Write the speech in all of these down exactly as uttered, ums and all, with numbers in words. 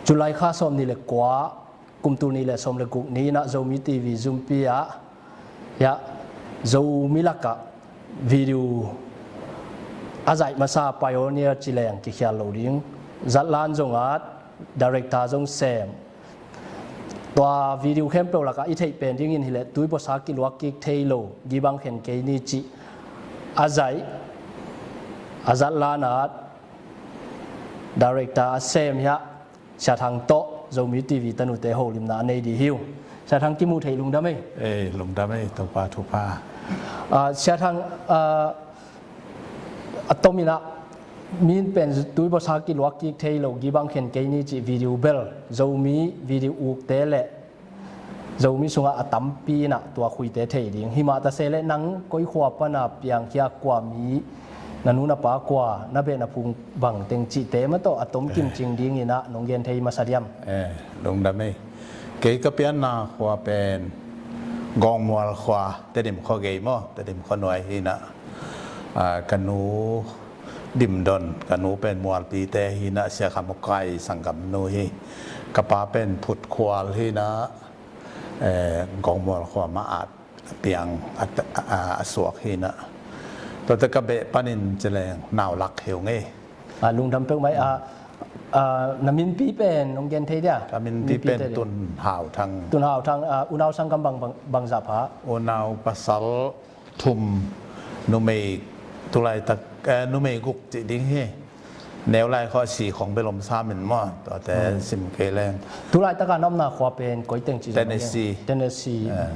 July kha sawm nih le kua, kum tul nih le sawm le guk ni-in ah Zomi T V zumpi ah, ya, Zomi lakah video a zaih masa pioneer ci leng kikhial lo ding. Zatlan zong at, director zong sem. Tua video khempeuh lakah i theih pen dingin hileh tuibuasa kiluak kik thei lo, gibang khen kei ni cih a zaih, a zatlan at, director a sem hiah, Sia Thang tawh Zomi T V tanute holimna a nei dih hi uh. Sia Thang, kimuh theih lungdam ei. Ei, lungdam ei, Topa thupha. Ah, Sia Thang, ah, a tomin ah, mi in pen tuibuasa kiluak kik thei lo, gibang khen kei ni cih video bel Zomi video ukte le Zomi sungah a tampi in ah tua khuite thei ding. Himah ta se leh nang koi khua pana piangkhia, kua mi, na nu na pa kua, na beh na phung bang teng cihte mah tawh a tom kimcing dingin ah nong gen thei masa diam? Eh, lungdam ei. Kei ka pianna khua pen Gawngmual khua, Tedim khua gei maw, Tedim khua nuai hi-in ah, ah, ka nu Dim Don, ka nu pen Mualpite hi-in ah, Sia Kham Mukai sanggamnu hi. Ka pa pen Phut Khual hi-in ah, eh, Gawngmual khua mah at a piang, a, a, a suak hi-in ah. Tuate ka beh panin ci leng nau lak hi ung ei. Ah, lungdam peuhmah ei. Ah, ah, na minpi pen nong gen thei dia? Ka minpi pen Tun Hau Thang. Tun Hau Thang, ah, unau sanggam bang, bang, bangzah pha? Unau pasal thum, numei tulaitak, eh, numei guk cih ding hi. Neu lai khua si khong bel om sam in maw, tuate sim kei leng. Tulaitak a na omna khua pen koi teng cih zong? Tennessee. Tennessee. Eh.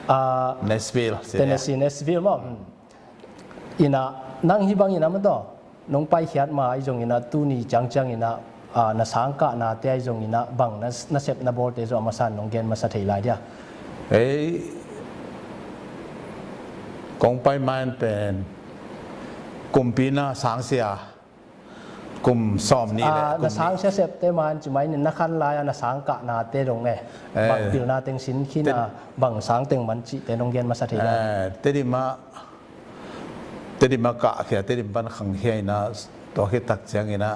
Ah, Nashville, si dia. Tennessee, Nashville maw. Hmm. In ah, nang hih bangin ah mah tawh nong paikhiat ma ahi zongin ah, tuni ciangciangin ah, ah, na sangkahnate ahi zongin ah, bang na, nasep na bawlte zong a masa in nong gen masa thei lai dia? Ei, kong pai ma-in pen kumpi na sangsia, kum sawm nih le, ah, kum nih. Na sangsia septe ma-in ci mai ni, na khan lai-a na sangkahnate dong e. Eh. Bang pilna teng sin khin a, bang sang teng man cihte nong gen masa thei lai? Eh, Tedim ah Tedim ah kahkhia, Tedim pan khangkhia in ah, tua khit tak ciangin ah,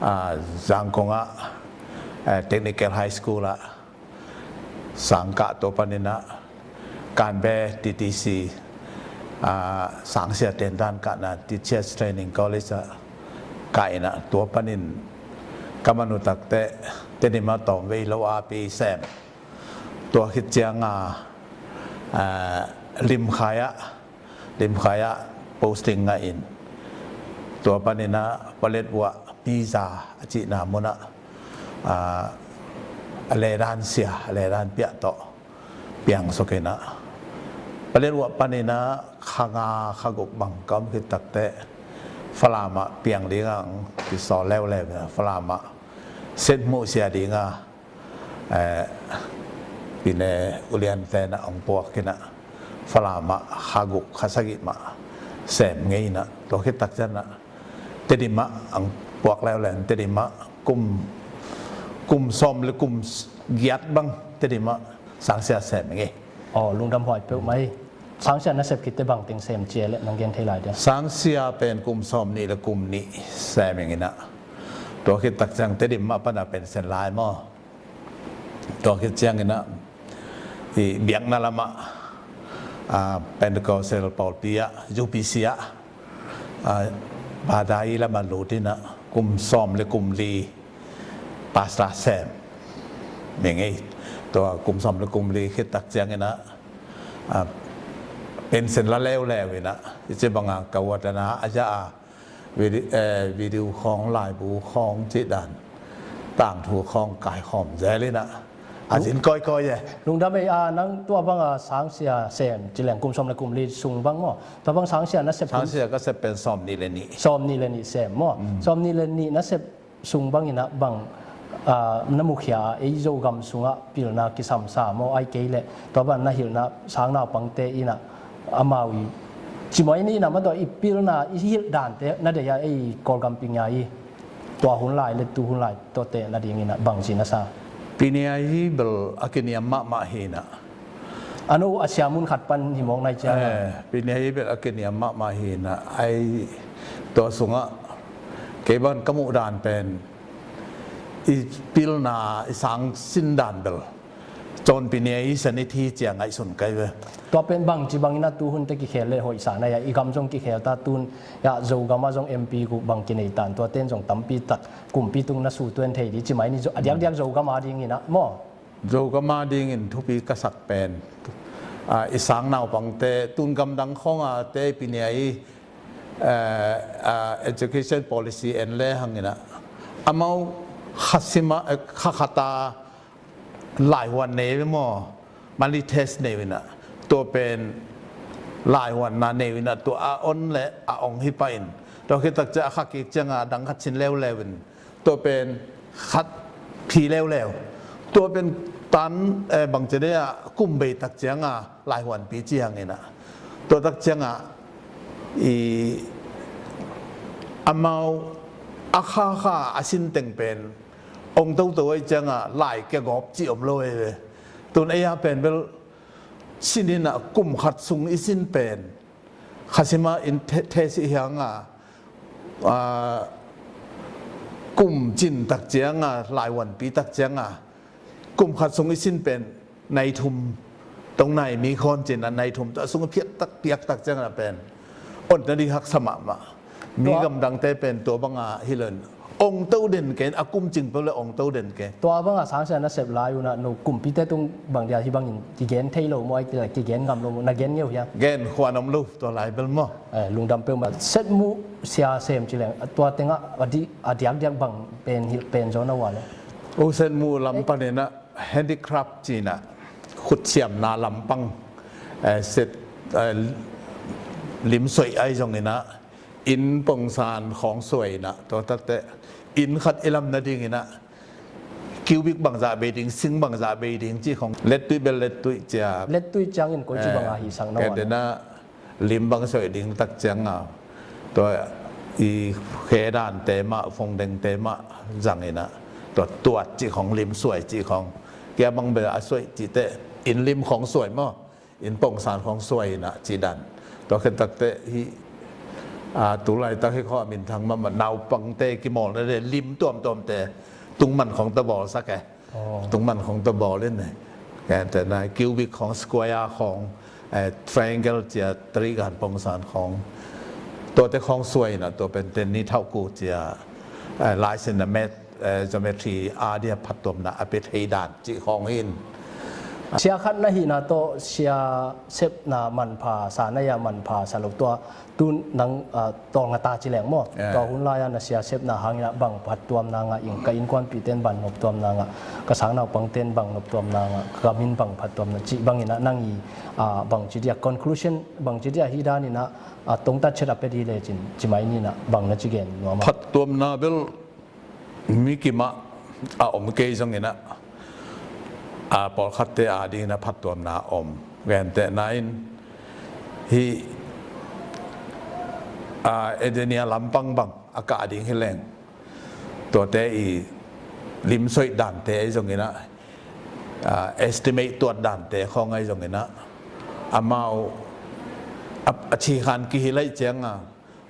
ah, Zangkong ah, eh, Technical High School ah sangkah, tua panin ah Kanbe T T C, ah, sangsia tendan kahna Teachers Training College ah kah in ah, tua panin ka man uh takteh Tedim ah tawmvei lo a pi sem. Tua khit ciang a, ah, Limkhai ah, Limkhai ah posting ngah in, tua panin ah Paletwa Miza a cihna mun ah, ah, a ledan sia, a ledan piah tawh piang suk in ah, Paletwa panin ah kha nga kha guk bang ka om khit takteh Falam ah piang ding a hong kisawl leuleu in ah, Falam ah setmuh sia ding a, eh, Pi Ne U Lian te in ah hong puak in ah, Falam ah kha guk kha sagih mah sem ngei in ah, tua khit tak ciang ah Tedim ah hong puak leuleu in, Tedim ah kum, kum sawm le kum giat bang Tedim ah sangsia sem ngei. Aw, lungdam huai peuhmah ei. Sangsia nasep khit teh bang teng sem ci leh nong gen thei lai dia? Sangsia pen kum sawm nih le kum nih sem ing in ah, tua khit tak ciang Tedim ah pan a pension lai maw. Tua khit ciangin ah, i biakna lamah, ah, Pentecostal pawlpi ah, U P C ah, ah, Vadai lamah lut in ah, kum sawm le kum li pastor sem ing ei. Tua kum sawm le kum li khit tak ciangin ah, ah, pension la leuleu in ah, i ci bang a ka uat a na a za a, vide-, eh, video khawng, laibu khawng cih dan, tangthu khawng kaikhawm zel in ah, a zin kawikawi e. Lungdam ei, ah, nang tua bang a sangsia sem ci leng kum sawm le kum li sung bang maw? Tua bang sangsia nasep kum? Sangsia ka sep pen sawm nih le nih. Sawm nih le nih sem maw? Mm. Sawm nih le nih nasep sung bangin ah bang, ah, na mukhia a, ei Zogam sungah pilna kisamsa maw, ahih kei leh tua bang na hilhna sang naupangte in ah, amau i cimawh in ah, amah tawh i pilna, i hilh dante na deih a, ei Kawlgam Pi Ne Ayi, tua hun lai le tu hun lai tawh tehna dingin ah bangci na sa? Pi Ne Ayi bel a kiniam mahmah hi in ah. A no a sia mun khat pan hi mawk nai ciang a. Eh, Pi Ne Ayi bel a kiniam mahmah hi in ah, ai, tua sungah kei bang ka muh dan pen i pilna i sang sin dan bel cawnpi ni a i san i thi ciang ngaihsun kai ve. Tua pen bangci bangin a tu hun te kikhel le hoihsa na ia i gam zong kikhel ta tun ia Zogam a zong M P guh bang kinei tan tua ten zong tampi tak kumpi tung na su tuan thei di ci mai ni a diakdiak Zogam a dingin a maw? Zogam a dingin thupi ka sak pen i sang naupangte tun gamdang khawng a te pi ni a i education policy en le hangin a amau khasima khakhata laihuan nei ve maw? Mali test nei ve na tua pen laihuanna nei ve na tua a on le a ong hi pain tua khitak ciang a khakik cianga dang khat sin leuleu in tua pen khat phi leuleu tua pen tan bangci dei a kum bei tak cianga laihuanpi ci hangin a tua tak cianga i amau a khakha a sin teng pen ong toto ai cianga lai kia gawp ci om lo ei ve. Tun ei a pen bel sinin a kum khat sung i sin pen khasima in thes i hianga kum cin tak cianga laihuanpi tak cianga kum khat sung i sin pen nai thum tong nai mi khawn cin a nai thum a sung a phiat tak piak tak cianga pen on na di haksa mahmah. Mi gamdangte pen tua banga hi lo in ong to den ken a kum cing peuh le ong to den ken. Tua banga sangsia na sep lai una no kumpite tung bang dia hi bangin kigen thei lo maw ai kila kigen ngam lo maw na gen ngeu hia? Gen khuan om lo tua lai bel maw? Lungdam peuh ma set mu sia sem ci leng tua tenga a diakdiak bang pen hilh pen zaw na ua le. U set mu lam panin a handicraft cina khutsiamna lampang set limsoih ai zongina inn pongsan khawng suaina tua takte inn khat i lam nading ina cubic bangzah bei ding sing bangzah bei ding ci khawng lettuih bel lettuih cia lettuih ciangin koi ci banga hi sang na wana lim bang suai ding tak cianga tua i khe dante mah fong dengte mah zangina tua tuat ci khawng lim suai ci khawng kia bang bel a suai cite inn lim khawng suai maw inn pongsan khawng suai ina ci dan tua khen takte hi a tulai tak hi khaw a minthang mama naupangte kimawlna le lim tuamtuamte tungman khawng ta bawlsak e tungman khawng ta bawl in e tena cubic khawng square khawng triangle cia trigan pongsan khawng tuate khawng suai ina tua pen ten ni thauh ku cia laisin na met geometry a dia phattuamna a pia thei dan cih khawng hi in. Sia khat na hihna tawh sia sepna manpha sa na ia manpha sa lo tua tun nang tawlnga ta ci leng maw tua hun lai-a na sia sepna hangin ah bang phattuamna ngah ing ka innkuanpihte in bang noptuamna ngah ka sang naupangte in bang noptuamna ngah ka gam in bang phattuamna cih bangin ah nang i bangci dia conclusion bangci dia hi danin ah tongtat chet a pia di lecin ci mai ni nah bang na ci gen nuam ah. Phattuamna bel mi kimah a om kei zongin ah a pawlkhatte a dingin a phattuamna om gentehna in hi a engineer lampang bang a kah ding hi leng tuate i limsoih dante ahi zongin ah estimate tuat dante khawng ahi zongin ah amau a cikhan kihilh aih cianga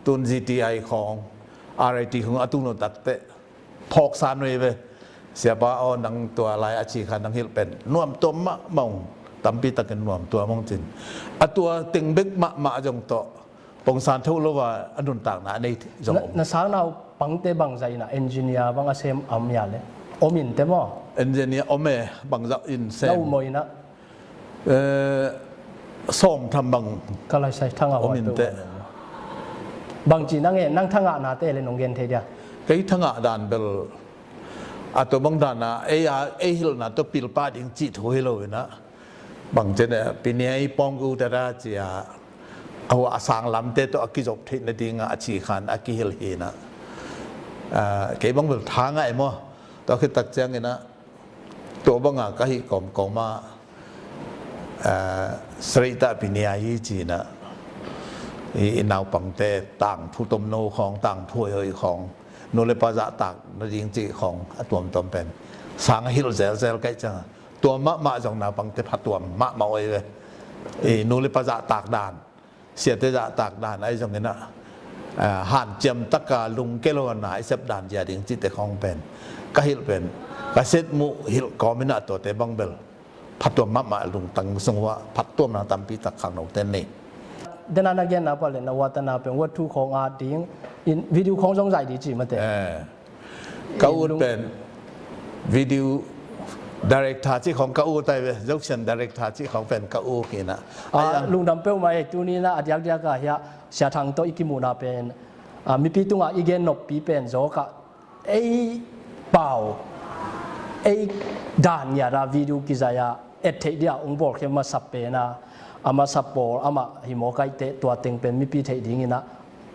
tun G T I khawng R I T khawng a tun lo takte phawksa nuai ve. Siapa aw nang tua lai a cikhan nang hilh pen nuamtuam mahmah ung tampi takin nuamtuam ung cin a tua teng bek mahmah zong tawh pongsan tho lo a a nuntakna a nei zong om. Na sang naupangte bangzah ina engineer bang a sem a om ia le om in te maw? Engineer om e bangzah in sem. Na um maw ina sawm tham bang ka laisai thanga om in te. Bangci nang e nang thangahna te le nong gen thei dia? Kei thangah dan bel a tua bang dana ei a ei hilhna tua pilpa ding cih thu hi lo ina bangci ne piniai pawng gu dada cia a hua a sang lamte tawh a kizop theih nadinga a cikhan a kihilh hina kei bang bel thangah e maw? Tua khit tak ciangin ah tua banga ka hih kawmkawma sreitah pinia hi cina i naupangte tangthu tomno khawng tangthu hoihhoih khawng nu le pa zahtak nading cih khawng a tuamtuam pen sang a hilh zelzel kaih cianga tua mahmah zong naupangte phatuam mahmah oi ve. I nu le pa zahtak dan siate zahtak dan ahi zongin ah hanciam taka lungke lo a na i sep dan zia ding cihte khawng pen ka hilh pen, ka set muh hilh kawm in ah tuate bang bel phattuam mahmah, lungtang sung uah phattuamna tampi tak khangnote nei. Dena na genna pah le na uatana pen uat thu khawng at ding in video khawng zong zaih ding cih mate. Ka ut pen video director cih khawng ka ut ai ve, Zosian director cih khawng pen ka ut hi na. Lungdam peuhmah ei, tuni na a diakdiak a hiah Sia Thang tawh i kimuhna pen mipi tungah i gen noppi pen zawkah ei pau ei dan ngiat a video kizai a et theih dia ung bawlkhia masa pen a, a masa pawl amah hi mawk aih teh tua teng pen mipi theih dingin ah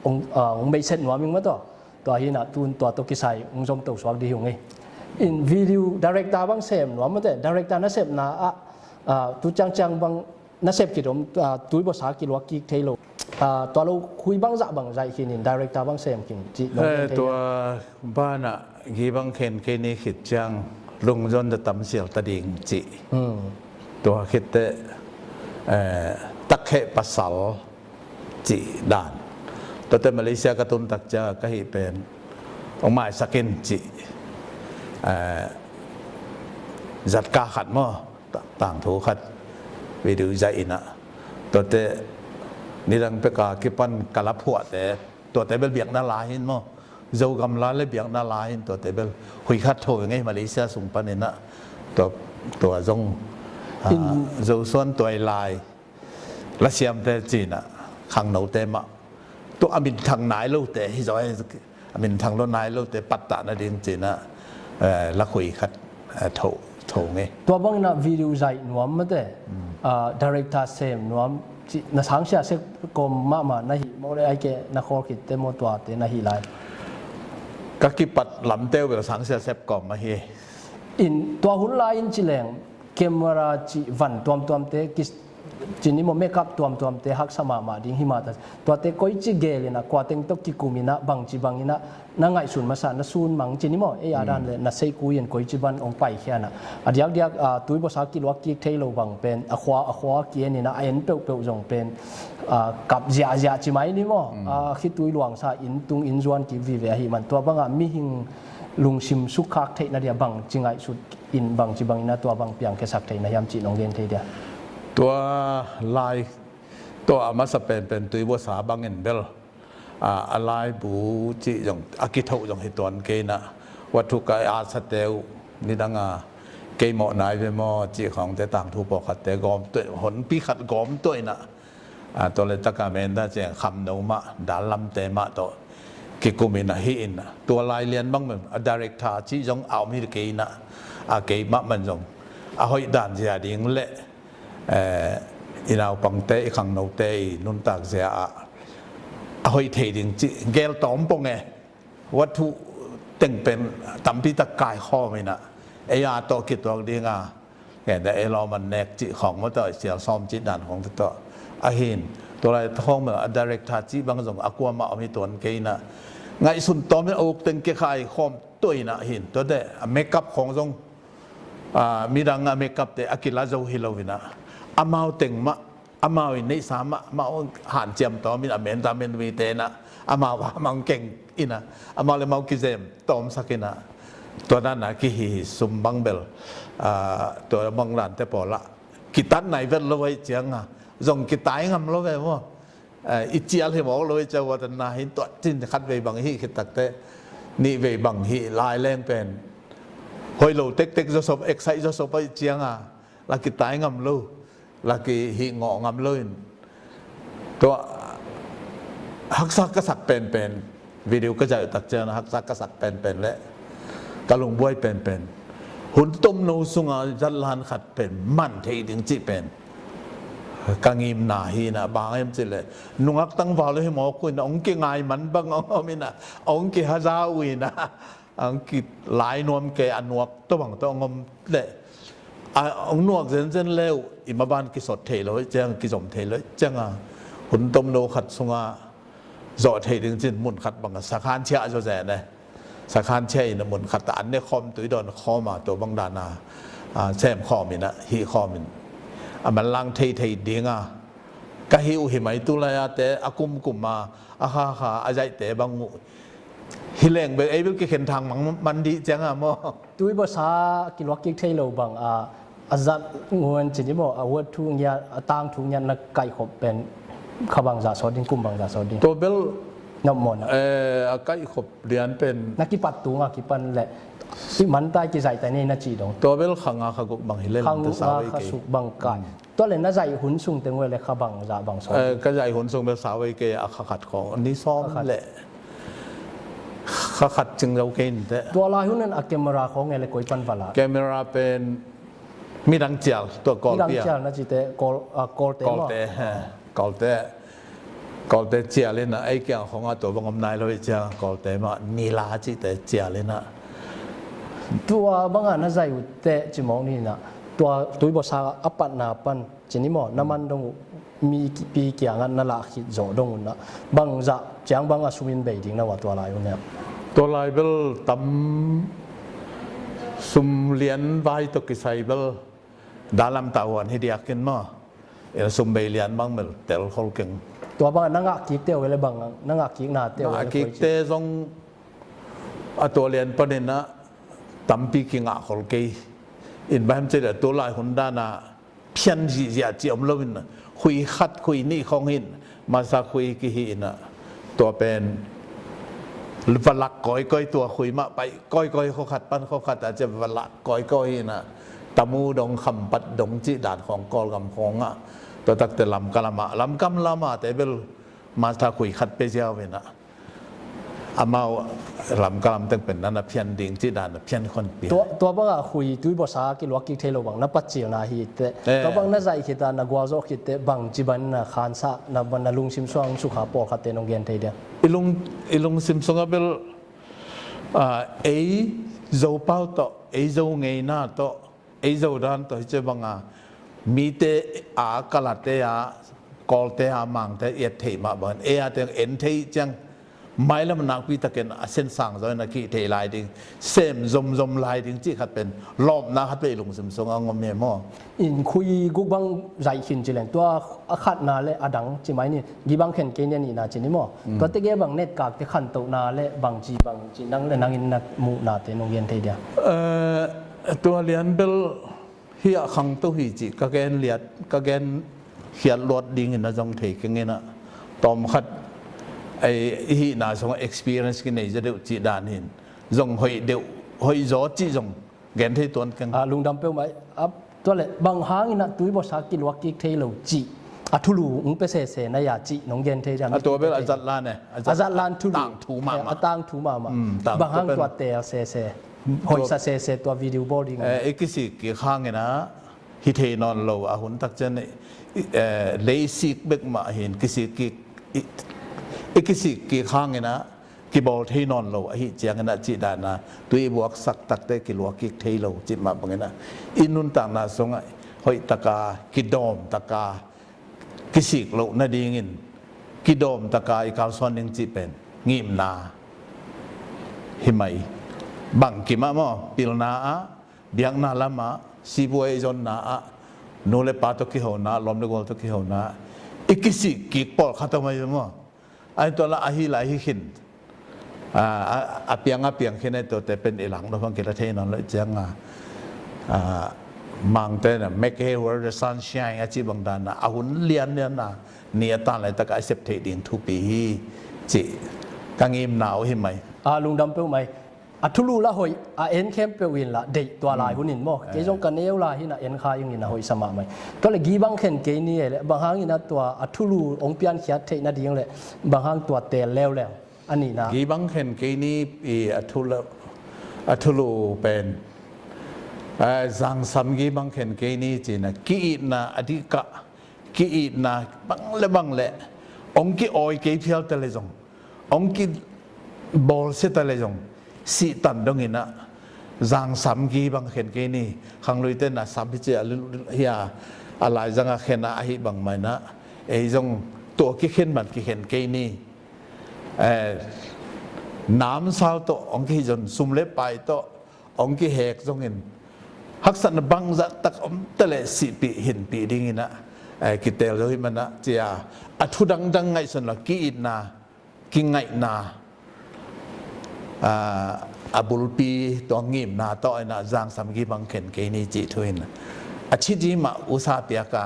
ung meihset nuam ing mataw. Tua hi na tun tua tawh kisai ung zom to suak dih hi ung ei. In video director bang sem nuam mate, director na sepna ah tu ciangciang bang na sep kit om, tui buasa kiluak kik thei lo, tua lo khui bangzah bang zaih khin in director bang sem khin cih nong gen thei. Tua banah gibang khen kei ni khit ciang lungzon da tamsial ta ding cih. Tua khitteh takheh pasal cih dan. Tuate Malaysia ka tun tak cia ka hih pen ong maisak in cih zatka khat maw, tangthu khat video zaih in ah tuate nidang peka kipan ka la phuahte tuate bel biakna la hin maw, Zogam la le biakna la hin tuate bel hui khat tho ngei Malaysia sung panin ah tua zong Zosuan tuai lai lasiamte cin ah khangnote mah tua a minthang nai lote hi zaw, a minthang lo nai lote pattah nading cin ah lakhui khat tho ngei. Tua bangin ah video zaih nuam mate, director sem nuam cih na sangsia sep kawm mahmah na hih mawk le ai ke na khawl khitte maw tuate na hih lai. Ka kipat lamte uh bel sangsia sep kawm ahi. In tua hun lai in ci leng camera cih van tuamtuamte ki cin i maw, makeup tuamtuamte haksa mahmah ding hi mah ta. Tuate koici gel in ah kua teng tawh kikum in ah bangci bangin ah na ngaihsun masa na sun mang cin i maw, ei a dan le na seikui in koici ban ong paikhia in ah a diakdiak tui buasa kiluak kik thei lo bang pen a khua a khua kian in ah a en peuhpeuh zong pen kap ziahziah ci mai ni maw, khitui luangsa inn tung inn zuan kik vive ahi man tua bangah mihing lungsim sukkhak theihna dia bangci ngaihsut in bangci bangin a tua bang piangkhiasak theih na hiam cih nong gen thei dia. Tua lai tua a masa penpen tui buasa bangin bel a laibu cih zong a kithoh zong hi tuan kei in ah, ua thu ka atsate uh nidang a kei mawh nai ve maw cih khawngte tangthu pawlkhatte gawm tuah, honpi khat gawm tuah in ah, tua le taka menta ciang khamno mah dallamte mah tawh kikum in ah hi in ah, tua lai lian bang mem a director cih zong a om hi kei in ah, a kei mah man zong a hoih dan zia ding le i naupangte i khangnote i nuntak zia ah a hoih thei ding cih gel tawm pong e. Ua thu teng pen tampi tak kaikhawm in ah ei a tawh kituak ding a, ngen da ei lawm an nek cih khawng maw tawh, sial sawm cih dan khawng tawh ahin, tua lai khawng mah a director cih bang zong a kuamah om hi tuan kei in ah, ngaihsun tawm in a uk teng kikhai khawm tuah in ah hin, tuate a makeup khawng zong midang a makeup te a kila zo hi lo in ah, amau teng mah amau in neihsa mah amau hanciam tawm in a menta menvite in ah amau a mang keng in ah amau le mau kizem tawmsak in ah, tua dan a kihi hi sum bang bel tua bang dante pawl ah kitat nai vet lo ahi ciang a zong kitai ngam lo ve maw. I cial hi mawk lo i ciang ua tan na hin tuah cin khat vei bang hi khit takte nih vei bang hi lai leng pen hoih lo tektek zawsop, excite zawsop ahi ciang a la kitai ngam lo, la kihih ngawh ngam lo in tua haksa ka sak penpen, video ka zaih tak ciang haksa ka sak penpen le ka lungbuai penpen hun tomno sunga zatlan khat pen man thei ding cih pen ka ngimna hi in ah, bang em cih le nungak tangval hi mawk uh in ah ong kingai man bang ong om in ah ong kihaza uh in ah ong kilai nuam kei a nuak tawh bang tawh ong om le ong nuak zenzen le uh i maban kisot thei lo hi ciang kizom thei lo hi ciang a hun tomno khat sunga zawh thei ding cin mun khat bang a sakhan chiah zaw zen e. Sakhan chiah in a mun khat ah an ne khawm tui dawn khawm a tua bang dan a sem khawm in ah hih khawm in a manlang thei thei ding a ka hi uh hi mai. Tu lai-a te a kumkum a, a khakha a zaihte bang uh hi leng bek ei bel kikhen thang mang man dih ciang a maw. Tui bawsa kiluak kik thei lo bang a, a zat ngun ci ni maw, a word thu ngiat, a tang thu ngiat na kaihkhop pen kha bangzah sawt ding, kum bangzah sawt ding? Tua bel na mawna, eh, a kaihkhop lian pen na kipat tunga kipan le i mantai kizaihtai nei na cih dong. Tua bel kha nga kha guk bang hi le kha nga kha suk bang kai. Tua le na zaih hun sung teng uh le kha bangzah bang sawt? Eh, ka zaih hun sung bel sau ei kei a, kha khat khawng, ni sawm le kha khat cing zo kei in teh. Tua lai hun in a camera khawng e le koi pan va la? Camera pen midang cial, tua Kawlpi a. Midang cial na cite, Kawl, ah, Kawlte maw? Kawlte, he. Kawlte, Kawlte cial in a, ei kiang khawng a tua bang om nai lo i ciang Kawlte mah, nila cite cial in a. Tua bang a na zaih uh teh ci mawk ni in a, tua tui bawsa a patna pan ci ni maw, na man dong uh, mipi kiangah na lah khit zawh dong uh na, bangzah ciang bang a sum in bei ding na uh a tua lai uh ne? Tua lai bel tam, sum lian vai tawh kisai bel dalam tahuan hi diakin maw, ina sum bei lian bang bel tel khol keng. Tua bang a na ngah kik te uh le bang, na ngah kik na te uh le koi ci? Ngah kik te zong a tua lian panin a tampi kingah khol kei. In bang hem ci le tua lai hun dan a phian zihziah ci om lo in, khui khat khui nih khawng hin, masa khui kihih in a, tua pen va lak kawikawi, tua khui mah paih kawikawi, khua khat pan khua khat a ci va lak kawikawi hi in a, Tamu dong, Khampat dong cih dan khawng, Kawlgam khawng a, tua takte Lamka lam a, Lamka lam a te bel masa khui khat pe ziau in a, amau Lamka lam teng pen na na phian ding cih dan a phian khonpi. Tua, tua bang a khui tui bawsa kiluak kik thei lo bang na patcilna hi teh. Eh. Tua bang na zaih khit a, na gualzawh khit teh bang ci bang na khansah, na, na lungsim sung sukha pawlkhat te nong gen thei dia? I lung, i lungsim sung a bel, ah, ei Zopau tawh, ei Zo ngeina tawh, ei Zo dan tawh hi ci bang a, mite a, Kalate a, Kawlte a, Mangte a i et theih mah bangin, ei a teng en theih ciang, mailam nakpi takin a sensang zaw in a kih thei lai ding, sem zomzom lai ding cih khat pen lawpna khat pen i lungsim sung a ngom hi maw. In khui guk bang zaih khin ci leng, tua a khatna le a dang ci mai ni, gibang khen kei ni a nihna ci ni maw. Mm. Tua tege bang netkakte khantohna le bang ci bang ci nang le nangin na muhna te nong gen thei dia? Eh, tua lian bel hi a khangto hi cih ka gen liat, ka gen khiat luat dingin a zong thei keng in a, tawmkhat ei i hihna sungah experience kinei zaw deuh cih dan hin zong hoih deuh, hoih zaw cih zong gen thei tuan keng. Ah, lungdam peuhmah. Ah, tua le bang hangin a tui bawsa kiluak kik thei lo cih a thulu hong pia sese na hia cih nong gen thei dia? A tua bel a zatlan e. A zatlan thulu. Tangthu mahmah. Eh, a tangthu mahmah. Mm, tangthu. Bang hang tua tel sese, hoihsa sese tua video bawl ding? Eh, i kisik kik hangin a hi thei nawn lo, a hun tak ciang i, eh, leisik bek mah hin kisik kik, i, i kisik kik hangin a kibawl thei nawn lo ahih ciangin a cih dan a, tui i buaksak takte kiluak kik thei lo cih mah bangin a, i nuntakna sungah hoih taka, kidawm taka, kisik loh nadingin kidawm taka i kalsuan ding cih pen ngimna hi mai. Bangkim ah maw, pilna ah, biakna lamah, sibuai zonna ah, nu le pa tawh kihona, lawm le gual tawh kihona ah i kisik kik pawlkhat om ahi maw. Ahi tua lah ahi lai hi khin. A, a, a piang a piang khin ahi tuate pen i lak nop hang kila thei nawn lo i ciang a, a, Mangte na, "Make hay while the sun shine," a cih bang dan a, a hun lianlian a, ni a tan laitak a i sep theih ding thupi hi cih ka ngimna uh hi mai. A, lungdam peuh mai. A thulu la hoih, a en khempeuh in la deih tua lai hun in maw. Kei zong ka neu lai hi in a en kha ing in a hoihsa mahmah. Tua le gibang khen kei ni e le, bang hangin a tua a thulu hong piankhiat theih nading le bang hang tua teel leuleu? A nihna. Gibang khen kei ni i a thulu, a thulu pen, a, zangsam gibang khen kei ni ci-in a, ki-itna a dikah, ki-itna bang le bang le hong ki-awi kei phial ta le zong, hong kibawlsia ta le zong, sihtan dongin a, zangsam gibang khen kei ni. Khangluite na sam hi ci a, hi a, a laizang a khen a, ahi bang mah in a, ei zong tua kikhen man kikhen kei ni. Eh, namsau tawh hong kihih zong, sum le pai tawh hong kihek zongin, haksatna bangzah tak om ta leh sihpih hinpih dingin a, eh, kitel zo hi manah cia a thu dangdang ngaihsun lo ki-itna, kingaihna, ah, a bulpi tua ngimna tawh inah zangsam gibang khen kei ni cih thu in a chit hi mah usa piaka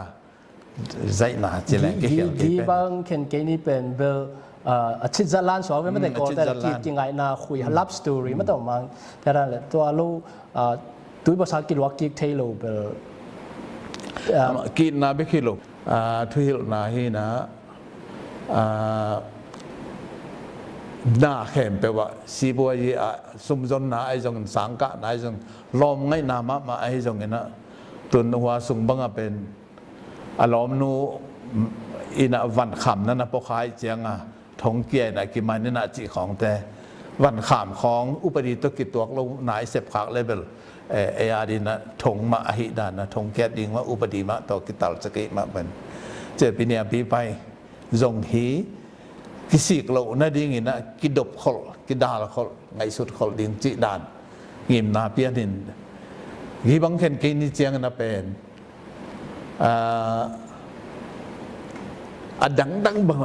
zaihna ci leng kikhial kei pen. Gibang khen kei ni pen bel, ah, a chit zatlan suak ve mate kawlte kingaihna khui ha love story matawh mang. Tua dan le tua lo, ah, tui basa kiluak kik thei lo bel. Ki-itna bek hi lo. Ah, thuhilhna hi na, ah, na khempeuh ah sibuai ah sumzonna ahi zongin sangkahna ahi zongin lawmngaihna mahmah ahi zongin ah tun hua sung bangah pen a lawmnu inah vankhamna na pawkhai cianga thongkia inah kiman inah cih khawngte vankham khawng upadi tawh kituak lo na i sepkhak le bel, eh, ei a dinah thong mah ahi dana thongkiat ding mah upadi mah tawh kitalcak ih mah pen. Cia pi nia pi pai zong hi kisik loh nadinginah kidop kholh kidal kholh ngaihsut kholh ding cih dan ngimna pianin. Hibang khen kei ni ciangin a pen, ah, a dangdang bang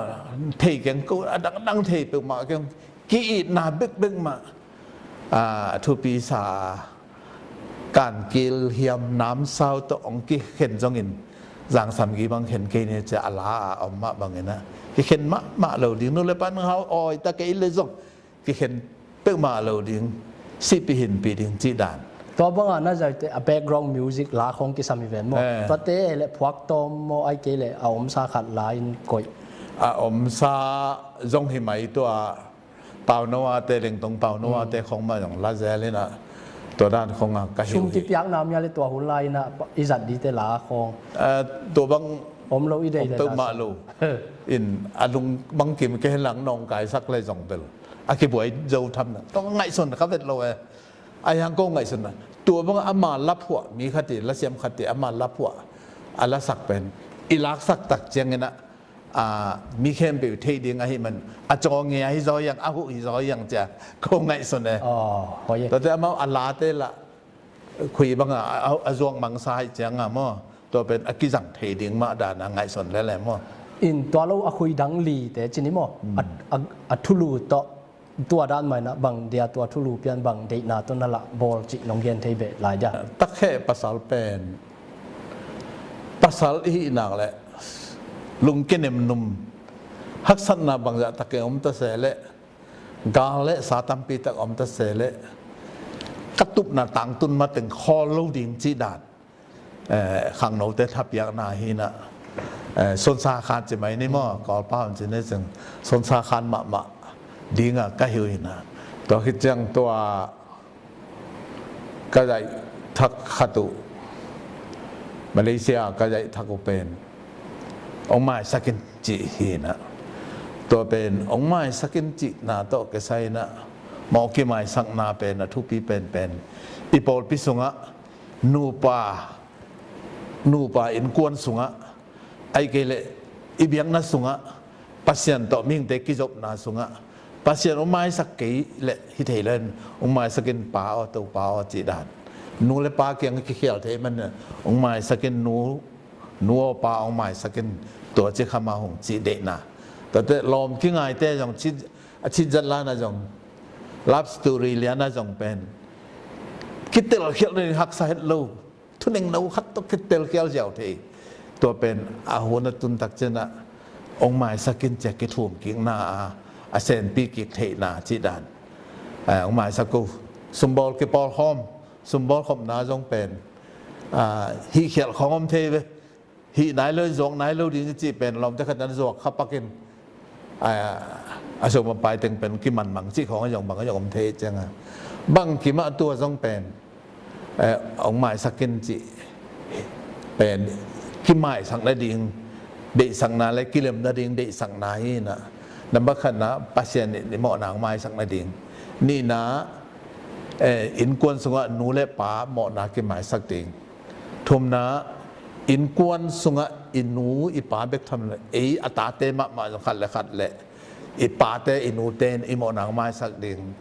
thei keng ko a dangdang thei peuhmah keng ki-itna bekbek mah, ah, thupi sa kankil hiam namsau tawh ong kikhen zongin zangsam gibang khen kei ni cia a la a om mah banginah kikhen mahmah lo ding nu le pa nang hau awi ta kei le zong kikhen peuhmah lo ding sihpi hinpi ding cih dan. Tua bangah na zaite a background music la khong kisam hi ven maw? Eh. Tuate le phuak tawm maw ai kei le a omsa khat la in koih. A omsa zong hi mai tua Pau Noah te Lengtong Pau Noah te khong mah zong la zel inah tua dan khong a ka hi uh hi. Sum kipiakna mia le tua hun la inah i zat dite la khong. Eh, tua bang om lo i dei om peuhmah lo. In a lung bangkim ke hen lang nong kaisak le zong bel a kibuai zo tham na tong ngaihsun kha vet lo e. A hiang ko ngaihsun na tua bang ama laphuah mi khati lasiam khati ama laphuah a lasak pen i laksak tak cianginah, a, mi khempeuh thei ding ahi man a cawnge ahi zaw hiang a huh hi zaw hiang cia ko ngaihsun e. Tuate amau a late lah khui banga a, a, a zuak mangsa haih cianga maw tua pen a kizang thei ding mah dana ngaihsun lele maw? In tua lo a khui dang lite cini maw? A, a, a thulu tawh tua dan maina bang dia tua thulu pian bang deihna tawh na lah bawl cih nong gen thei beh lai dia? Takhe pasal pen pasal i hih nak leh lungkenem num haksatna bangzah takin om ta se leh gal le sa tampi tak om ta se leh ka tupna tangtun mateng khawl lo ding cih dan, eh, khangnote thapiakna hinah, eh, sonsa khan ci mai ni maw kawlpa hon ci ni cing sonsa khan mahmah dinga ka hi uh hinah tua khit ciang tua ka zaih thak khat uh Malaysia ka zaih thak uh pen ong maisak in cih hinah tua pen ong maisak in cihna tawh kisai inah mawh kimaisakna pen a thupi penpen i pawlpi sungah nupa nupa innkuan sungah ai kei leh i biakna sungah Pasian tawh mihingte kizopna sungah Pasian ong maisak kei leh hi thei len ong maisak in pa aw Topa aw cih dan nu le pa kiang kikhial thei man ong maisak in nu nu aw pa ong maisak in tua ci khama hong cih deihna tuate lawm kingaite zong a cit zat lana zong love story liana zong pen kitelkhialh nen haksa het lo thunengno khat tawh kitelkhial ziau thei tua pen a hun a tun tak cianah ong maisak in cia kithum kikna a a senpi kik theihna cih dan, eh, ong maisak uh sumbawl kipawlkhawm sumbawlkhopna zong pen, ah, hihkhialh khawng om thei ve. Hih nai lo zuak nai lo ding i cih pen lawmte khat nan zuak kha pakin a, a sum a pai teng pen kimanmang cih khawng a zong bang a zong om thei cianga bang kimah tua zong pen, eh, ong maisak in cih pen kimaisak nading deihsakna le kilem nading deihsakna hinah number khatna Pasian in i mawhna ong maisak nading nihna, eh, innkuan sungah nu le pa mawhna kimaisak ding. Thumna, innkuan sungah i nu i pa bek tham lo ei a tate mahmah zong khat le khat le i pate i nute in i mawhna ong maisak ding.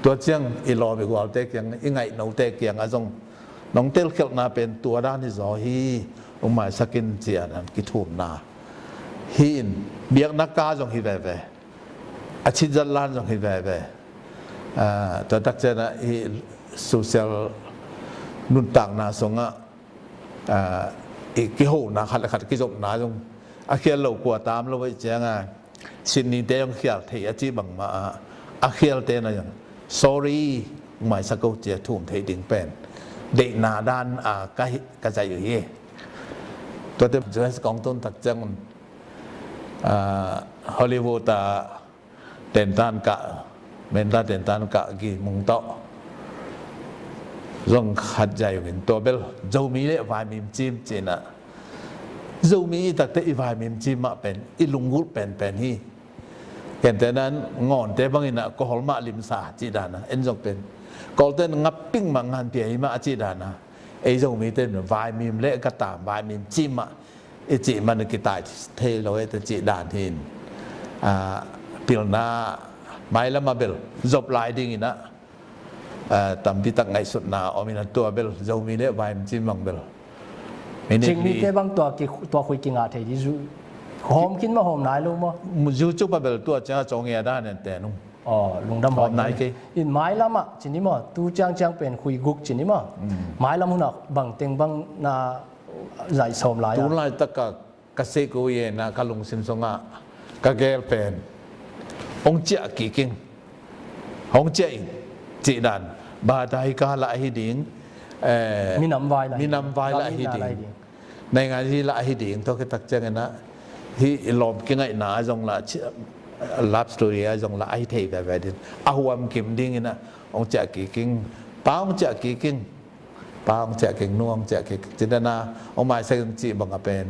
Tua ciang i lawm i gualte kiang i ngaihnote kiangah zong nong telkhialhna pen tua dan hi zaw hi. Hong maisak in ci-a nan kithumna hi in, biakna ka zong hi veve, a chin zatlan zong hi veve. Ah, tua tak ciangah hih social nuntakna sungah, ah, i kihona khat le khat kizopna zong a khial lo kua tam lo ahih ciangah, Sydney te zong khial thei a cih bangmah ah, a khialte na zong sorry, hong maisak ko ci-a thum theih ding pen deihna dan a ka hi, ka zaih uh hi. Tuate U S kong tun tak ciangun, ah, Hollywood ah tentan kah, menta tentan kah gimung tawh zong khat zaih uh in, tua bel Zomi le vaimim cim ci-in ah, Zomi i takte i vaimim cim mah pen i lunggulh penpen hi. Kente nan ngawnte bangin ah kawhol mah limsa cih dan a, en zong pen Kawlte in ngap ping mah nganpia hi mah a cih dan a, ei Zomite in vaimim le ka tam, vaimim cim mah i cih man kitai thei lo e te cih dan hi in, ah, pilna mailam a bel zop lai dingin ah, ah, tampi tak ngaihsutna om in ah, tua bel Zomi le vaimim cim bang bel minute li. Cingmite bang tua ki, tua khui kingah thei ding zu. Hawm khin mah hawm nai lo maw? YouTube a bel tua ciang a cawng ia dan en te nung. Aw, lungdam hawm nai kei. In mailam ah ci ni maw, tu ciangciang pen khui guk ci ni maw? Mm. Mailam hunah bang teng bang na zaih sawm lai a? Tu laitak a ka seh ko ye na ka lungsim sungah ka gel pen hong ciah kik ing, hong ciah ing cih dan. Badaika lah ahi ding, eh, minam vai lah ahi ding, naingan hi lah ahi ding, tua khit tak ciangin ah hih i lawm kingaihna ah zong lah, love story ah zong lah ahi thei veve ding, a huam kim dingin ah hong ciah kik ing, pa hong ciah kik ing. Pa hong ciah kik, nu hong ciah kik, ci dan a hong maisak in cih bang a pen.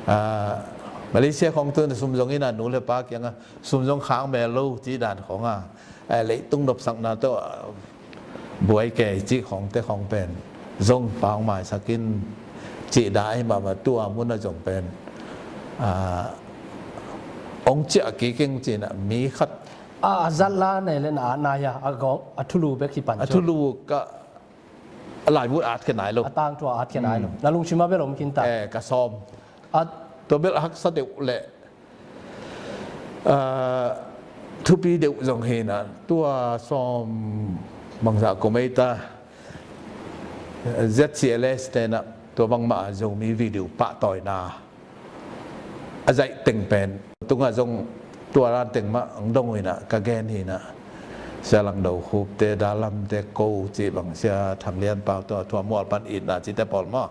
Ah, Malaysia khong tu in sum zong in a, nu le pa kiangah sum zong khak mel lo cih dan khong a, eh, leitung dopsakna tawh, ah, buai kei cih khongte khong pen zong pa hong maisak in cih dan ahi mahmah, tua mun a zong pen, ah, hong ciah kik ing ci-in a mi khat. A, a zat la nei le na at nai a, a gawng, a thulu bek hi pan. A thulu ka A laibut at khia nai lo. A tangthu a at khia nai lo. Na lungsim ah bel om khin ta. Eh, ka sawm. Tua bel a haksa deuh le, ah, thupi deuh zong hi na. Tua sawm bangzah kum ei ta. Z C L S te na tua bangmah Zomi video pahtawina a zaih teng pen. Tungah zong tua dan teng mah ang dong uh hi na, ka gen hi na. Sia Lang Do Khup te, Dalam te, ko cih bang, Sia Thang Lian Pau tawh, tua mual pan itna cihte pawl maw.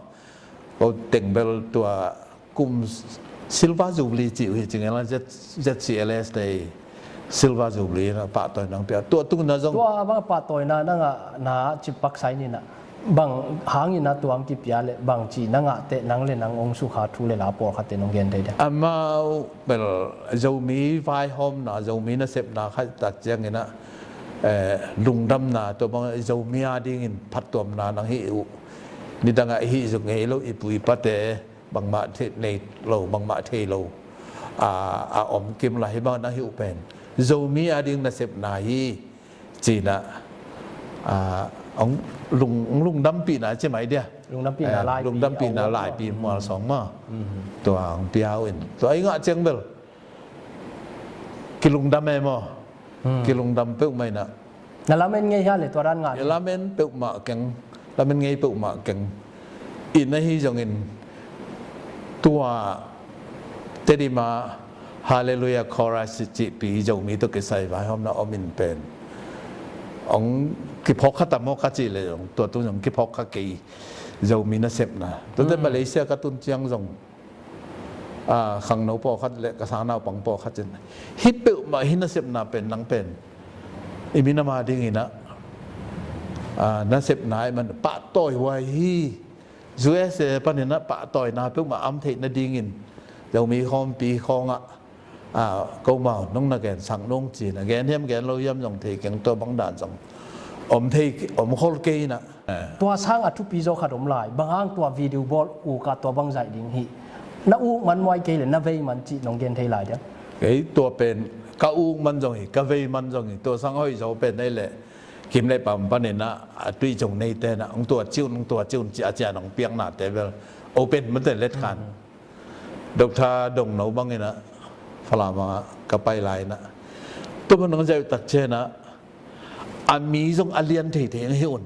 Ko teng bel tua kum Silver Jubilee cih uh hi cing ela, Z, Z C L S te Silver Jubilee na pahtawina ang pia. Tua tung na zong. Tua bang pahtawina na ngah na cih pak sai ni na. Bang hangin a tuang kipia le bang ci na ngah teh nang le nang ong sukha thu le la pawlkhat te nong gen thei dia? Amau bel Zomi vaihawmna, Zomi nasepna khat tak ciangin a, eh, lungdamna, tua bang Zomi a dingin phattuamna nang hi uh. Nidang a i hi zuk ngei lo i pu i pate, bangmah thei nei lo, bangmah thei lo. A, a om kim lai hi bang nang hi uh pen Zomi a ding nasepna hi. Ci-in ah, ah, hong lung, hong lungdampihna ci mai dia. Lungdampihna, eh, laipi, lungdampihna a laipi mual sawng maw. Tua hong pia uh in. Tua i ngah ciang bel kilungdam e maw. Kilungdam peuhmah in ah. Na lamen ngei hia le tua dan ngah? Lamen peuhmah keng. Lamen ngei peuhmah keng. Inn ahi zongin tua Tedim a Hallelujah Chorus cihpi Zomi tawh kisai vaihawmna om in pen hong kiphawk kha ta maw ka cih leh zong tua tu zong kiphawk kha kei. Zomi nasepna. Tuate Malaysia ka tun ciang zong, ah, khangno pawlkhat le ka sang naupang pawlkhat in hih peuhmah hih nasepna pen nang pen i minam a dingin ah, ah, nasepna ahih man pahtawi huai hi. U S A panin ah pahtawina peuhmah a om theih nadingin Zomi khawmpi khawngah, ah, ko mau nong na gensak nung ci-in a gen hiam gen lo hiam zong thei keng, tua bang dan zong om thei, om khol kei in ah. Tua sang a thupi zaw khat om lai, bang hang tua video bawl uk ah tua bang zaih ding hi? Na uk man muai kei le na vei man cih nong gen thei lai diam? Kei tua pen ka uk man zong hi, ka vei man zong hi, tua sang hoih zaw pen ei leh kim le pam panin ah, a tui zong neite na hong tua ciun, hong tua ciun ci a cian hong piaknate bel open mate let khan. Doctor Dongno bangin ah Falam ah ka pai lai in ah, tua bang nang zai uh tak ciang ah, a mi zong a lian theithei hong hi un.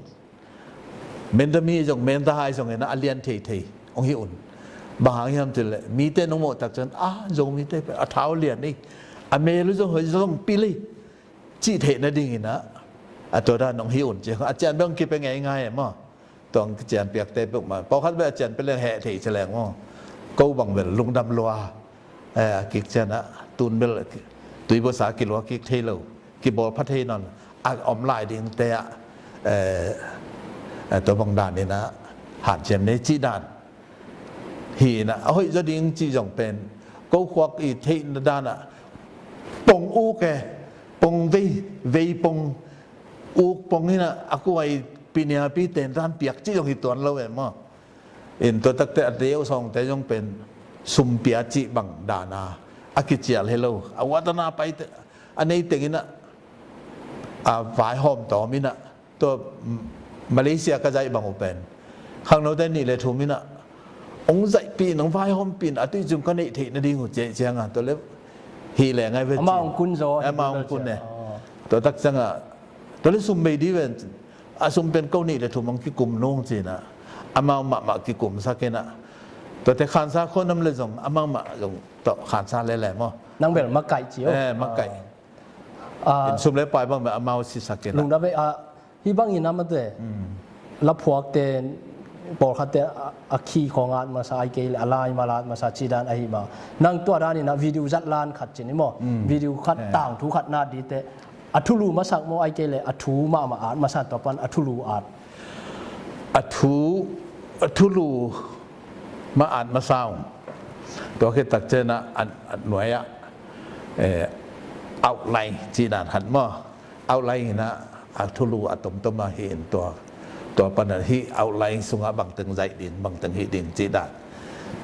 Menta mi zong, menta hai zong in ah a lian theithei hong hi un. Bang hang hiam cih leh mite nong mawh tak ciang, a Zomite pen a thau lian ei, a mel uh zong hoih zong pil ei, cih theih nadingin ah, a tua dan hong hi un ci. A cian bek hong kipia ngeingai e maw. Tua hong kician piakte peuhmah, pawlkhat bek a cian pia leng heh thei ci leng maw. Ko bang bel lungdam lua. Eh, a kik ciang ah tun bel tuibuatsa kilua kik thei lo, kibawl pha thei nawn a om lai dingte ah, eh, eh, tua bang danin ah hanciam ni cih dan hi in ah, a hoih zaw ding cih zong pen ko khuak i theihna dan ah pong uk e, pong vei, vei pong, uk pong in ah a kuai piniapi ten dan piak cih zong hi tuan lo e maw. In tua takte a deu sawngte zong pen sum pia cih bang dan a a kicial hi lo. A watana paite a nei teng in ah, a vaihawm tawm in ah, tua Malaysia ka zaih bang uh pen khangnote nih le thum in ah hong zaihpih in, hong vaihawmpih in, a tuih ciang ka neih theih nading uh ci ciang a, tua le hi le ngai ve. Amau hong kun zaw, amau hong kun e. Tua tak ciang ah, tua le sum bei dih ve. A sum pen ko nih le thum hong kikum nung ci in ah, amau mahmah kikumsak in ah, tuate khansa khua nam le zong amau mah zong tawh khansa lele maw. Nang bel makaih ci o. Eh, makaih. Ah. In sum le pai bang bel amau sisak in ah. Lungdam e, ah, hih bangin ah mate, laphuakte, pawlkhatte a, a khi khawng at masa, ai kei le a lai mal at masa cih dan ahi mah. Nang tua danin ah video zat lan khat ci ni maw. Video khat, tangthu khat na dite, a thulu masak maw, ai kei le a thu mahmah at masa, tua pan a thulu at. A thu, a thulu mah at masa ung. Tua khit tak ciang ah, a, a nuai ah, eh, outline cih dan khat maw. Outline in ah a thulu a tomtom a hi in tua, tua pan ah hih outline sungah bangteng zaih ding, bangteng hih ding cih dan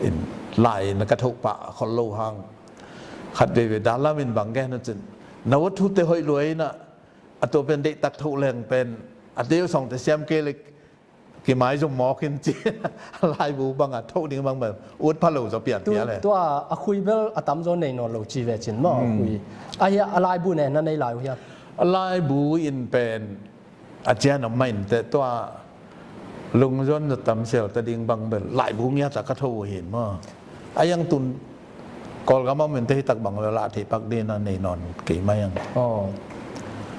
in lai in ka thoh pah khol lo hang. Khat veivei dan lam in bang gen uh cin, na watthute hoih lua in ah, a tua pen deihtak thoh leng pen a deu sawngte siam kei le kimaizum mawk in ci. Laibu bang a thoh ding bang bel ut pha lo zaw pian pia le. Tua a khui bel a tamzaw nei nawn lo ci ve cin maw, a khui. A hia a laibu ne na nei lai uh hia? A laibu in pen a cian om mah in teh, tua lungzuan zaw tam sial ta ding bang bel laibu ngiat a ka thoh uh hin maw. A yang tun Kawlgam a om in teh hih tak bang bel lah thei pak ding a nei nawn kei mah yang.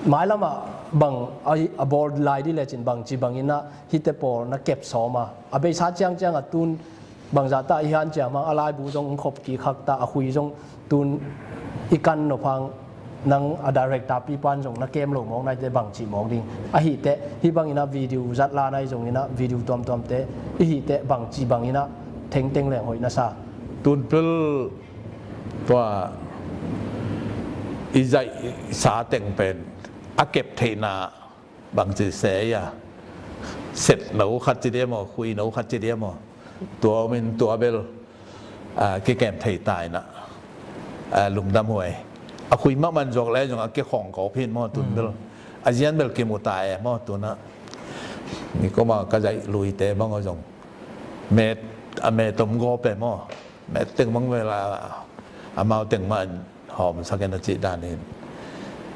Mailam ah bang a, a bawl lai dih lecin bangci bangin ah hihte pawl na kep sawm a, a beisa ciangciang a tun bangzah ta i hanciam hang, a laibu zong hong khop kik hak ta, a khui zong tun i kan nop hang, nang a director pipan zong na kem lo mawk nai teh bangci mawk ding. Ahih teh hih bangin ah video zat la nai zongin ah video tuamtuamte i hih teh bangci bangin ah thengteng leng hoih na sa? Tun pel tua i zaihsa teng pen a kep theihna bangci se ia, set no khat ci dia maw, khui no khat ci dia maw, tua om in tua bel, ah, kikem thei ta in ah, ah, lungdam huai. A khui mahmah in zuak le zong a kikhawng kawk hin maw tun bel. A zian bel kimu ta e maw tun ah. Ni koma ka zaih luite bang a zong met, a met om gawp e maw. Met teng bang bel a, amau teng mah in hawmsak in a cih dan in.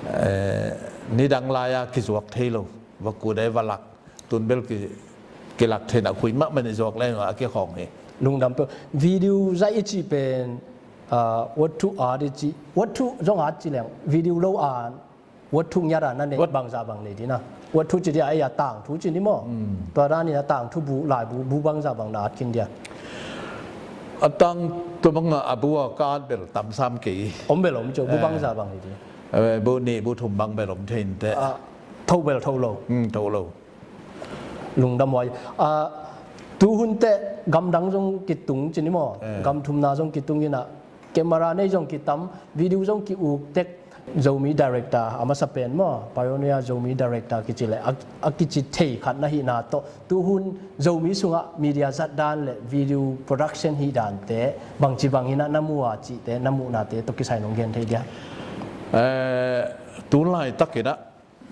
Eh, nidang lai-a kizuak thei lo, va kut e va lak, tun bel ki, kilak theihna khui mahmah in zuak leng a kikhawng hi. Lungdam peuh. Video zaih i cih pen, ah, watthuk at i cih, watthuk zong at ci leng, video lo at, watthuk ngiat a na neih bangzah bang nei ding a. Watthuk ci dia, ei a tangthu ci ni maw. Tua dan in a tangthu bu, laibu, bu bangzah bang na at khin dia? A tangthu bang a, a bu a ka at bel tam sam kei. Om bel om cio, bu bangzah bang nei ding? Eh, bu nih bu thum bang bel om thei in teh. Ah, tho bel tho lo. Hmm, tho lo. Lungdam huai. Ah, tuhun teh gamdang zong kitung ci ni maw. Eh. Gam thumna zong kitung in ah, camera nei zong kitam, video zong ki-uk tek. Zomi director a masa pen maw, Pioneer Zomi director kici le, a, a kici thei khat na hihna tawh, tuhun Zomi sungah media zat dan le video production hih dante bangci bangin ah na mu a cihte, na muhnate tawh kisai nong gen thei dia? Eh, tu laitak in ah,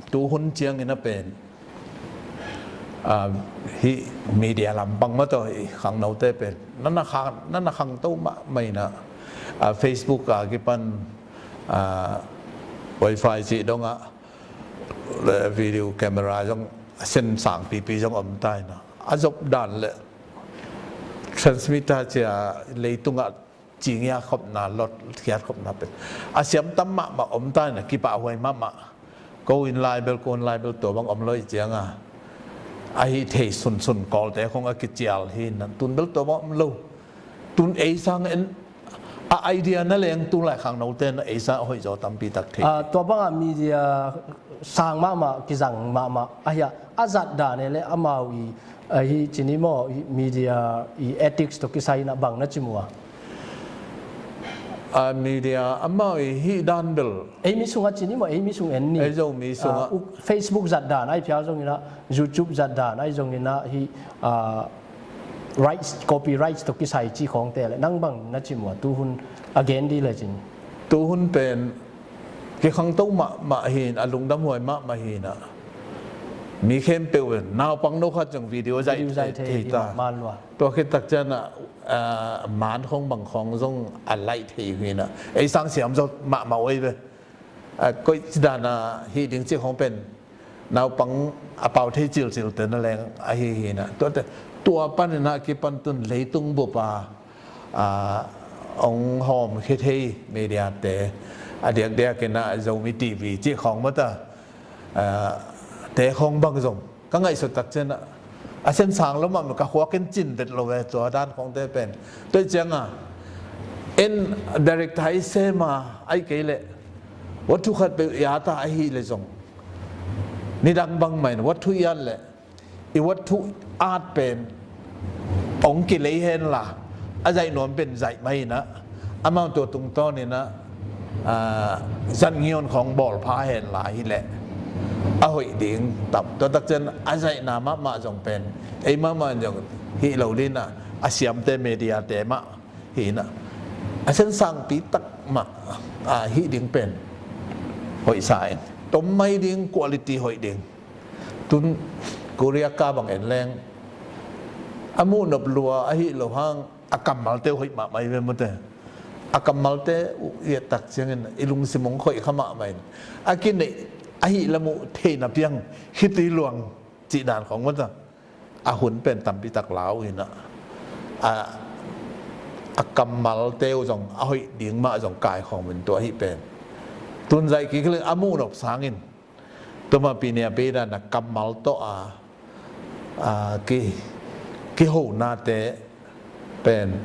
tuhun ciangin a pen, Ah, hih media lampang mah tawh i khangnote pen na na khang, na na khangto mahmah in ah, ah, Facebook a kipan, ah, wifi cih dongah, le video camera zong a sen sangpipi zong om ta in ah, a zop dan le transmitter ci a leitungah cingia khopna, lot khiat khopna pen a siam tam mahmah om ta in ah, kipahhuai mahmah. Ko in lai bel, ko in lai bel tua bang om lo i cianga, ahi thei sunsun Kawlte khong a kicial hi in ah, tun bel tua bang om lo. Tun ei sang en a idea na leng, tun lai khangnote na ei sang a hoih zaw tampi tak thei. Ah, tua bangah media sang mahmah, kizang mahmah ahi a, a zat dan e le amau i, ahi cini maw, i media i ethics tawh kisai in ah bang na ci mu a? A media amau i hih dan bel, ei mi sungah cini maw, ei mi sung en ni. Ei Zomi sungah. Ah, uk, Facebook zat dan ai phial zong in ah, YouTube zat dan ai zong in ah, hih, ah, rights, copyrights tawh kisai cih khawngte le nang bang na ci mu a, tuhun a gen di le cin? Tuhun pen kikhangto mahmah hi in, a lungdamhuai mahmah hi in ah, mi khempeuh in naupang no khat zong video zaih, video zaih thei, thei hi ta. Maan lua. Tua khit tak ciang ah, ah, maan khong bang khong zong a laih thei hi in ah, ei sang siam zaw mahmah oi ve. Ah, koici dan a hih ding cih khong pen naupang a pau thei cilcilte na leng ahi hi in ah, tuate, tua pan in ah kipan tun leitung bup a, ah, ong hawm khia thei mediate, a diakdiak in ah Zomi TV cih khawng mah ta, ah, te khawng bang zong ka ngaihsut tak ciang ah, a sen sang lo mah, ka khuak in cin vet lo ve tua dan khawngte pen. Tua i cianga en, director i sem a, ai kei leh wathu khat peuh i at a ahi le zong, nidang bangmah in wathu i at leh, i wathu at pen ong kilei hen la, a zaih nuam pen zaih mai in ah, amau tua tungtawn in ah, ah, zat ngion khawng bawl pha hen la hi leh a hoih ding tam. Tua tak ciang a zaihna mahmah zong pen ei mahmah zong hih lo ding in ah, a siamte mediate mah hi in ah, a sen sangpi tak mah, ah, hih ding pen hoih sa in, tom mai ding, quality hoih ding. Tun Korea ka bang en leng, a muh nop lua ahi lo hang, a kammalte uh hoih mahmah hi ve mute. A kammalte uh i et tak ciangin i lungsim ong khoih kha mahmah in, a kineih ahi lam uh theihna piang, khitui luang cih dan khawng mute. A hun pen tampi tak lau in ah, a, a kammalte uh zong a hoih ding mah zong kaikhawm in tua ahi pen. Tun zaih kik leng a muh nop sangin, tua mah pi nia pi dan a kammal tawh a, a, ki, kihonate pen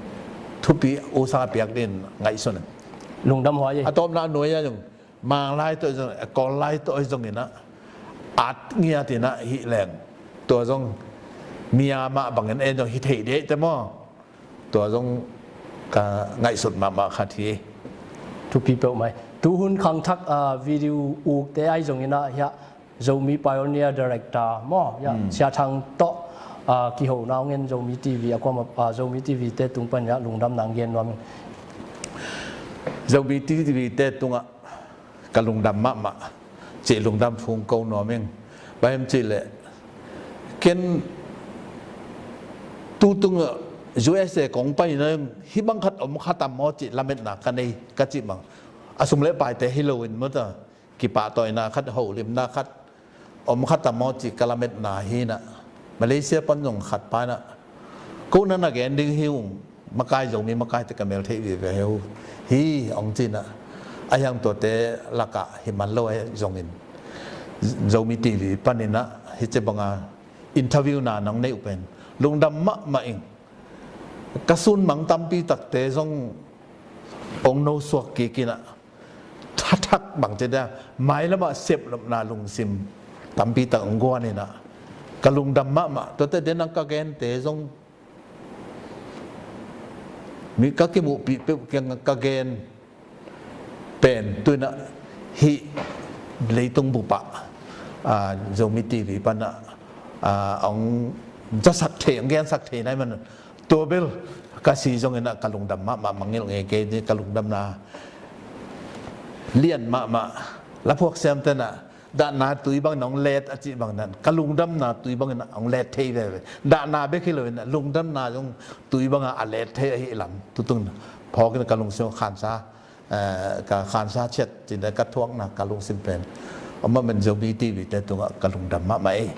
thupi usa piak din ngaihsun. Lungdam huai. A tawpna nuai a zong, Manglai tawh zong, a Kawllai tawh zong in ah, at ngiat in ah hih leng, tua zong mi a mah bangin en zong hi thei dih te maw. Tua zong ka ngaihsut mahmah khat hi. Thupi peuhmah. Tuhun khangthak, ah, video ukte ai zong in ah hiah Zomi Pioneer Director maw, hiah, hmm, Sia Thang tawh, ah, kihona ong en Zomi TV a kuamah, ah, Zomi TV te tung pan hiah lungdam nang gen nuam ing. Zomi TV te tungah ka lungdam mahmah cih lungdam phung ko nuam ing. Bang hiam cih leh ken tu tung U S A kong pai na, hih bang khat om kha tam maw cih lametna ka nei, ka cih bang a sum le paite hi lo in mawta, kipahtawina khat, holimna khat om kha tam maw cih ka lametna hi in ah, Malaysia pan zong khat pa in ah, ko na na gen ding hi ung, makai, Zomi makaite ka mel theih vive hi uh hi, ong ci in ah. A hiang tuate lakah hi man lo ahi zongin, Zomi TV pan in ah hih ci banga interview na nang neih uh pen lungdam mahmah ing. Ka sun mang tampi takte zong ong no suak kik in ah, thathak bang ci dia, mailamah sepnopna lungsim tampi tak ong guan in ah, ka lungdam mahmah. Tuate den ang ka gente zong, mi ka kimuhpih peuh kiang ka gen pen tu in ah, hih leitung bup ah, ah, Zomi TV pan ah, ah, ong zasak thei, ong gensak thei nai man, tua bel ka si zong in ah ka lungdam mahmah, mangngilh ngei kei ni, ka lungdamna lian mahmah. Laphuak siamte in ah Dahna tui bangin hong let a cih bangin ka lungdamna tui bangin hong let thei veve. Dahna bek hi loin lungdamna zong tui bangin a let thei ahih lam tutung phawkin ka lungsim khansa, eh, ka khansa ciat cin ka thuakna ka lungsim pen. Amah men Zomi T V te tungah ka lungdam mahmah ei.